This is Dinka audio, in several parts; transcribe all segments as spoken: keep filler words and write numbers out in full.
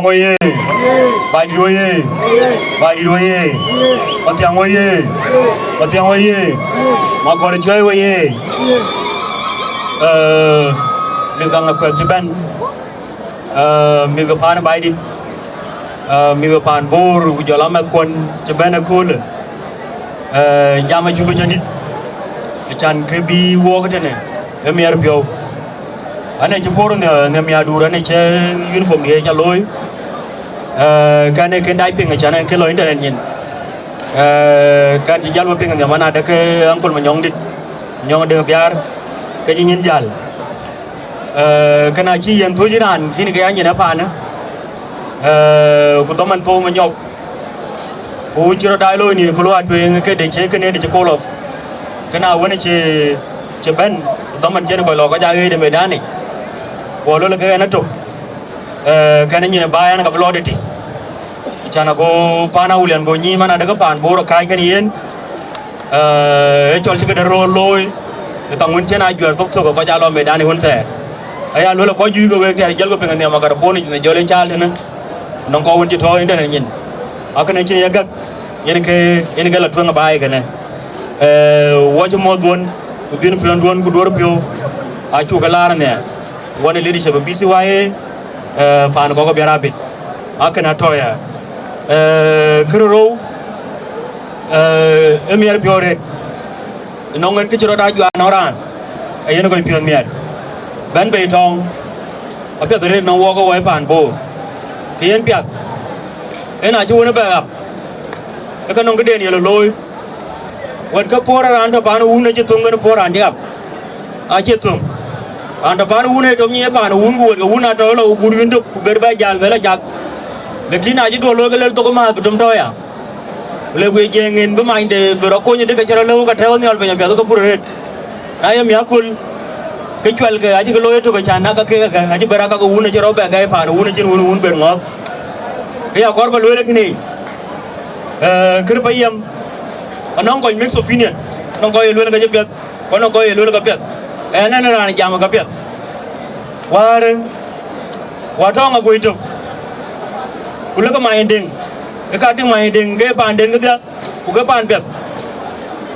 Oye! Baidit oye! Baidit oye! Mathiang oye! Mathiang oye! Magɔl Cuɛi oye! Eh, mïth ka Aŋakuɛth cï bɛ̈n, eh, mïth ke paan Baidit, eh, mïth ke paan Bor, ku jɔl a mɛthkuɔn cï bɛ̈n ëköölë. Eh, jam acuk cä dït, acan kë bï wuɔɔk tënë ë miɛr piɔ̈u. Ane cï por në, në miadur, ane cï uniform dië ca looi. Eh, kɛn ee kën dac piŋ, acan en kë lɔ internet nyin. Eh, kɛn cï jal bä piŋ nhiam, an, adë ke uncle Manyɔŋdït, Manyɔŋ Deŋ Biaar, ke cï nyin jal. Eh, kënë acï yen thuöc raan, kïn ke ya nyin ë paanë. Eh, ku dhaman thou Manyɔk. Ku cï rɔt daai looi nïn, ku luɔi tueŋ këde cï kënë de cï call off. Kënë awën cï, cï bɛ̈n, dhaman cïn kɔc lɔ kɔc aa ɣeec de medanic. Ku luel ke ɣɛn atök. Eh, kɛn nyin ë baai an, ka bï lɔ de tï. Can ago paan Awulian go nyïïn man adë ke paan Bor ë kääc kën yen. Eh, ë cɔl cï këde röör looi, ë kaŋ wën cïn ajuɛɛr thok thok, ë kɔc aa lɔ medanic wën thɛɛr. Aya luel ë kɔc juëc ke week tɛ̈ɛ̈r, jël ke piŋ nhiam akat puɔ̈n yic në jɔl ë caal tënë, nɔŋ kɔc wën cï tɔ̈ internet nyin. Akënë cïn ye gäk, yen ke, yen ke lɔ tueŋ ë baai kënë. Eh, wɔ cï mɔ̈th duɔ̈n, ku dhiën piɔ̈n duɔ̈n, ku duɔ̈r piɔ̈u, acuk ke laar nhiaar. Wɔ në leadership ë B C Y A, eh, paan kɔ̈k ë biɛr abit. Akënë atɔ̈ ya. Eh, kërë rou, eh, ë miɛr piɔ̈u rëët. Nɔŋ en kë cï rɔt ajuɛɛr nɔŋ raan, ee yen kɔc piɔ̈ɔ̈th miɛt. Bɛ̈n bei tɔŋ, apiɛth arëët nɔŋ wɔɔk ë wɔ ë paan Bor. Kë yen piath, en acï wën ë bɛ ɣap, ë ke nɔŋ këden ye lɔ looi. Wɛt ke puɔ̈r raan tɔ paan wun acï thöŋ kën puɔ̈r raan cï ɣap, acï thöŋ. Raan tɔ paan wun ee tɔ̈ nyiëë paan wun, ku wɛt ke wun atɔ̈ lɔ, ku guur wïn tök, ku ber bɛ jäl bɛ lɔ jak. Lakin acï duɔ̈l looi ke lel thok ë määth, ku döm tɔ̈ ya. Ku le guic Jiëëŋ en bï manyde bï rɔt kony, dï ke cï rɔt lëu, ke tɛ̈ɛ̈u nhial piny apiɛth ke pur arëët. Na ye miäk köl, ke cuɛl ke acï ke looi ëtök, acan na ka kek ake acï bɛ̈r, aka ke wun acï rɔt bɛ gäi paan, wun acïn wun, wun ber ŋɔ̈ɔ̈th. Ke ya kɔɔr bä lueel ë kënë yic, eh, kërë payam, anɔŋ kɔc mixed opinion, anɔŋ kɔc ye lueel ke cï piɛth, ku anɔŋ kɔc ye lueel ke piɛth. Ɛn, ɛn raan jam ke piɛth. Wäär, wä tɔŋ akuc tök, ku lëkë Many Deŋ, ke ka tïŋ Many Deŋ ke paanden kedhia, ku ke paan piɛth.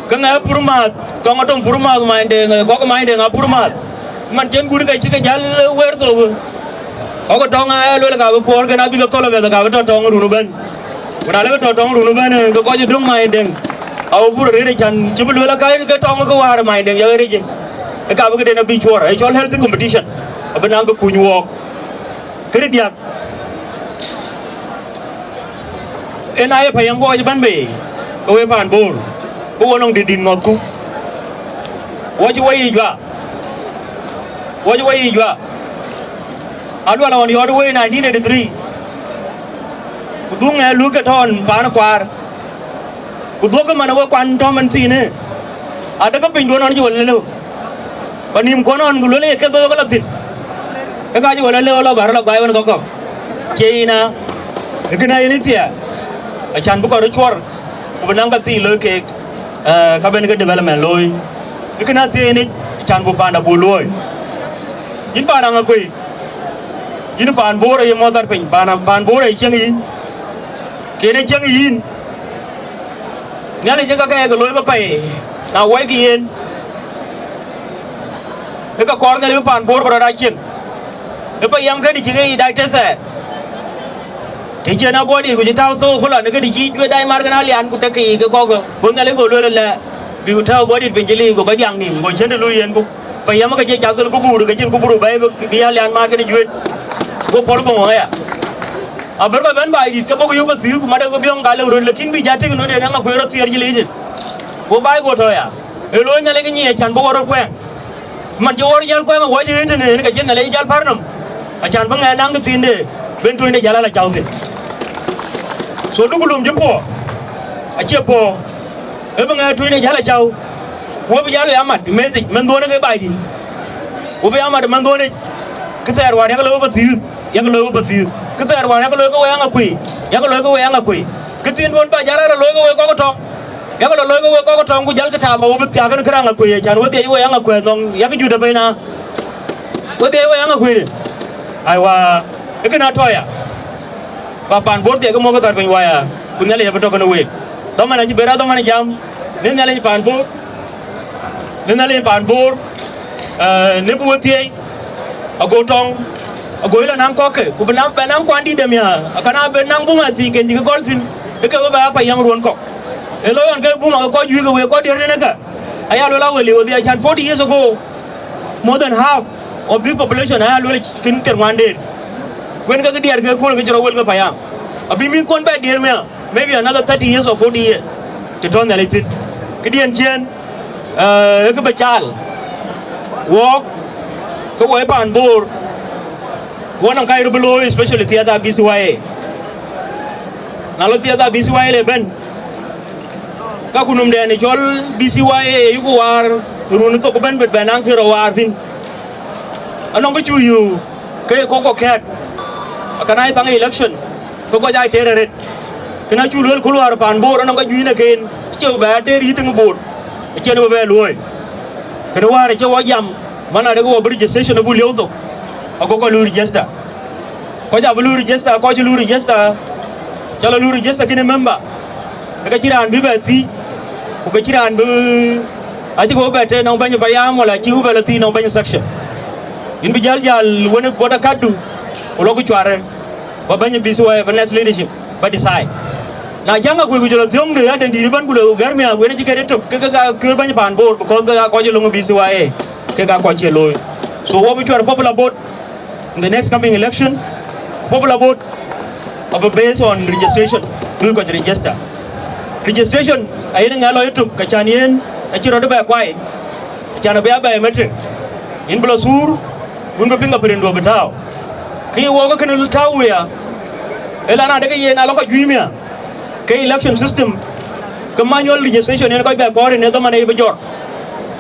Ke ŋɛ pur määth, tɔŋ atɔŋ pur määth Many Deŋ, kɔ̈k Many Deŋ apur määth. Man cïn gut ke cï ke jäl weer thou. Kɔ̈k tɔŋ aa luel ka bï puɔɔr, kën abï ke thɔl apiɛth, ka bï tɔ tɔŋ run ëbɛ̈n. Ku na lëkë tɔ tɔŋ run ëbɛ̈n, ke kɔc ë döŋ Many Deŋ, awo pur arëët, acan cï bï luel akäi ke tɔŋ ke wäär Many Deŋ yak rëc. Ë ka bï këden abï cuɔɔr, ë cɔl healthy competition, abï naŋ ke kuny wɔɔk. Këdï diäk, en aye payam kɔc ëbɛ̈n bei, ke we paan Bor, ke wo nɔŋ dït dït ŋɔ̈thku. Wɔ cï wɔ yiic juak, wɔ cï wɔ yiic juak. Alual ɣɔn yɔɔt wei nineteen eighty-three, ku dhuŋ ë luk ke tɔ̈ ɣɔn paan Kuaar. Ku dhuɔ̈kkë man ë we kuan tɔ̈ man thiinë, adekë pinyduön ɣɔn cï we lëlëu, ku nïïm kuɔn ɣɔn, ku luel ye ke bï we ke lɔ thïn, ke ka cï we lɔ lëu lɔ bär lɔ guai wën kɔ̈k kɔ̈k. Cie yïn a, ë kënë yen ë thiaak, acan bï kɔc röt cuɔr, ku bï naŋ ka thii looi keek, eh, ka ben ke development looi. Ë kënë a thiëëc enic, acan bï panda bï luɔ̈ɔ̈i. Yïn paan Aŋakuei, yïn paan Bor aye mɔ̈th thar piny, paan, paan Bor aye cieŋ yïn, kën ë cieŋ yïn. Nhialic ë ka kɛɛk ke looi bï pɛ̈i, na wɔikï yen, ë ka kɔɔr Nhialic bï paan Bor bï rɔt aa cieŋ. Ë payam këdï cï ke yic dac tëthɛɛr, të cïn abɔ̈ dït ku cï tääu thou ku lɔ në këdï cï juëc dac mar kën alian ku tek ke yic ke kɔ̈k, go Nhialic go lueel ëlɛ, bï ku tääu bɔ̈ dït piny cï liic, go bä diaŋ nïïm, go cïn të luui yen ku. Payam ke cï cath kën kubur, ke cïn kubur bɛ̈ɛ̈i bï, bï alian mar kën juëc, go pɔ̈l boŋ aya. Abër kɔc bɛ̈n baai dït ke bɔ̈ ku yök bä thiëëk, ku mat ke biɔŋ ka lëu röt, lakin bï ja tek nɔn en Aŋakuei rɔt thiëër cï liic tën. Go baai go tɔ̈ ya. Ee looi Nhialic ke nyiic acan bï wɔ rɔt kuɛɛŋ. Man cï wɔ rɔt jäl kuɛɛŋ awɔc ëët tën en, ke cïn Nhialic jäl pär nɔm. Acan bï ŋɛn naŋ kë thiinde, ben tuenyde jäl ala cäu thïn. So, duku lum cï puɔ̈u, acie puɔ̈u. Ee bï ŋɛk tuenyde jäl acäu, ku we bï jäl we amat meth yic, mɛnhduɔ̈n ke baai dït, we bï amat mɛnhduɔ̈n yic. Kë thɛɛr wään yak looi we bä thiëëth, yak looi we bä thiëëth. Kë thɛɛr wään yak looi ke we Aŋakuei, yak looi ke we Aŋakuei. Kë thiinduɔ̈n bä jäl rɛ̈ɛ̈r looi ke we kɔ̈k tɔŋ, yak lɔ looi ke we kɔ̈k tɔŋ, ku jäl kë taap, we bï thiaak kën kë raan Aŋakuei, acan we dhiëc we Aŋakuei nhɔŋ, yak juëc apɛi na, we dhiëc we Aŋakuei de. Aiwa, ë kënë atɔ̈ ya. Ba paan Bor thiɛk ke mɔ̈k ke thar piny waya, ku Nhialic abï tɔ̈ kenë week. Dhaman acï ber a dhaman jam, në Nhialic paan Bor, në Nhialic paan Bor, eh, në bï we thiëi, ago tɔŋ, ago yï lɔ naŋ kɔ̈k ke, ku bï naŋ, bɛ naŋ kuan dït dɛm ya, akana ben naŋ buma thii ken cï ke gɔl thïn, ë ke bï bɛ a payam ruɔ̈n kɔ̈k. Ë lɔ yɔn ke buma ke kɔc juëc ke week kɔc diɛɛr tënë ka, aya luel a wël liu dhiac can forty years ago, more than half of this population aya luel kën thiërŋuan deet. Wen ke diɛɛr ke kööl ke cï rɔ wel ke payam. Abï mïth kuɔn bɛ diɛɛr mia, maybe another thirty years or forty years. Të tɔ̈ Nhialic thïn. Këdiɛn ciëën, eh, ë kë bï caal. Wɔɔk, ke wɔ ë paan Bor, wɔ nɔŋ ka röt bï looi, especially thiatha B C Y A. Na lɔ thiatha B C Y A le bɛ̈n, ka kunumdɛn ë cɔl B C Y A ë yuku waar, run thok bɛ̈n bï bɛ̈n aŋ kë rɔ waar thïn. Anɔŋ kë cu yök, ke kɔc kɔ̈k kɛ̈ɛ̈t, akana ye thaŋ election, ke kɔc aa teer arëët. Kënë acuk lueel ku luaar paan Bor anɔŋ ka juëc në ken, acie bï bɛ a teer yï tiŋ Bor, acïn bï bɛ luɔ̈ɔ̈i. Kënë wäär acie wɔ jam, man adekë wɔ bï registration abuk lieu thok, ago kɔc lui register. Kɔc abï lui register, kɔc cï lui register, cɔl a lui register kënë member, ke cï raan bï bɛ thiëc, ku ke cï raan bï, acï ke bɛ tëë nɔŋ bɛ̈ny payam, wala acï bɛ lɔ thiëc nɔŋ bɛ̈ny section. Yïn bï jäl jäl wën ë bɔt akatdu, ku lɔ ku cuarë, ba bɛ̈ny B C Y A, ba next leadership, ba decide. Na jäŋ akuc ku jɔl a thiöŋ de aden dïït ëbɛ̈n ku le ku gɛ̈r miäk, wën acï kɛt ëtök, ke ke ka kuëër bɛ̈ny paan Bor, because ke ka kɔc ë löŋ B C Y A, ke ka kɔc cie looi. So wɔ bï cuɛr popular vote in the next coming election. Popular vote abï based on registration, lui kɔc register. Registration ayen ŋɛk lɔ yetök, ka can yen acï rɔt bɛ kuai, can abï a biometric. Yïn bï lɔ thuur, wun bï fingerprint du bï tääu. Kë ye wɔk kënë tääu wia, ëlan adekë yen alɔ kɔc juëc miäk, ke election system, ke manual registration yen kɔc bɛ kɔɔr yen ë dhaman ë bï jɔt.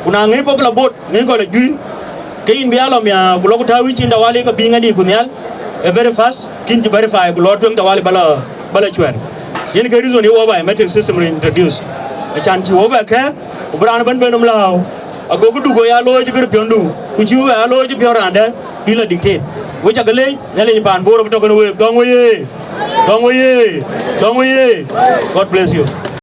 Ku na ŋic popular vote, ŋic kɔc la juëc, ke yïn bï a lɔ miäk, ku lɔ ku tääu yï cin tawali ke bï ŋadï ku nhial, ë very fast, kïn cï verify, ku lɔ tueŋ tawali ba lɔ, ba lɔ cuɛr. Yen ke reason ye wɔ biometric system reintroduce. Acan cï wɔ bɛ kɛ̈ɛ̈k, ku bï raan ëbɛ̈n ben nɔm lääu, ago këdu go ya looi cï kërë piɔ̈ndu, ku cï wɔ bɛ ya looi cï piɔ̈n raan dɛ̈, bï lɔ dictate. Wek ca ke leec, Nhialic paan Bor abï tɔ̈ kenë week. Dɔ̈ŋ wei ye! Dɔ̈ŋ wei ye! Dɔ̈ŋ wei ye! God bless you.